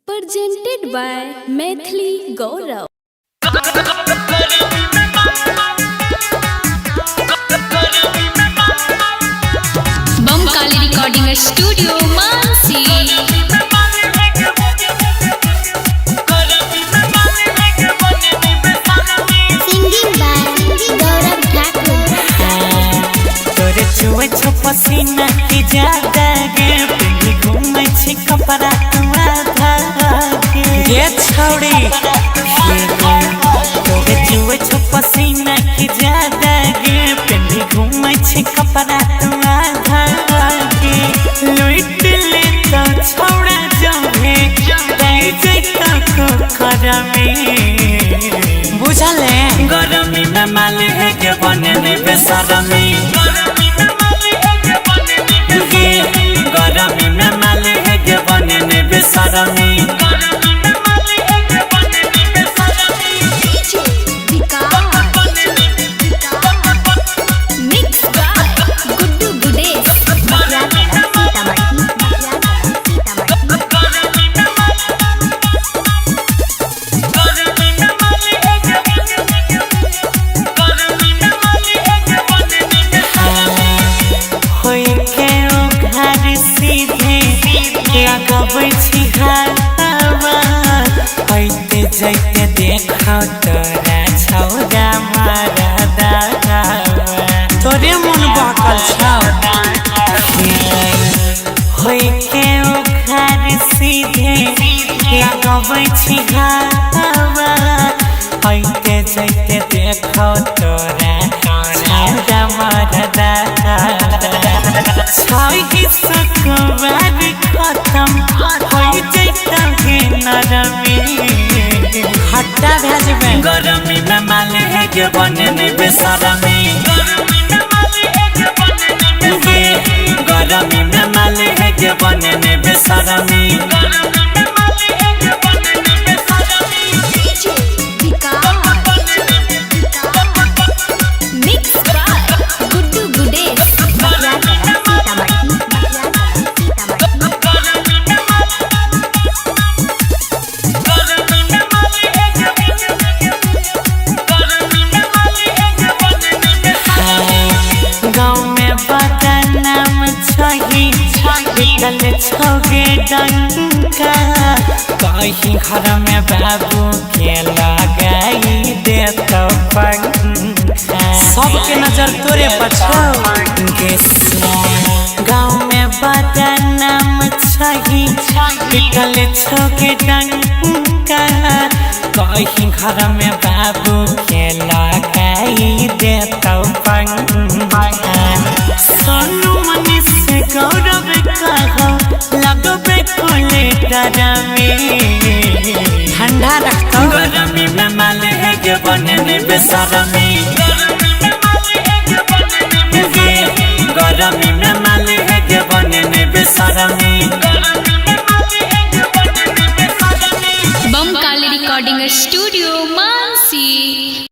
Presented by Maithili Gaurav. Bamkali recording studio Mansi. Singing by Gaurav Thakur. तोरे चुए छो पसीना की ज्यादा गे, पिंडी घूमै छी कपड़ा तू आधा गे। गे छौड़ी तोरे चुए छो पसीना की ज्यादा गे, पिंडी घूमै छी कपड़ा तू आधा गे। लुट ले तो छौड़ा जमे दई जैता को करमे बुझले। गरमी में माल है के बने ने बेसरमी गे, गरमी में माल है के बने ने बेसरमी। Mix by Guddu Gudesh. Sitamarhi Sitamarhi. होई के उघार सीधे लगबै छी हवा, ऐते जैते देखौ तोरा छौरा मारा दावा। तोरे मन बहकल छौ। होई के उघार सीधे लगबै छी हवा, ऐते जैते देखौ तोरा छौरा मारा दावा। छाई सकवार खत्म होई जैता गे नरमी, खट्टा भेजबे। गरमी में माल है के बने ने बेसरमी गे, गरमी में माल है के बने ने बेसरमी। Mix by Guddu Gudesh. Sitamarhi Sitamarhi. गाँव में बदनाम छही निकल छौगे डंका, कहीं घर में बाबू के लगाई देतो पंखा। सबके नजर तोरे पर छौ। गाँव में बदनाम छही निकल छौगे डंका, कहीं घर में बाबू के लगाई देतो पंखा। सोनू मनीष से गौरव कहो लगबे कोले डरमी, ठंडा रखतो। गरमी में माल है के बने ने बेसरमी गे, गरमी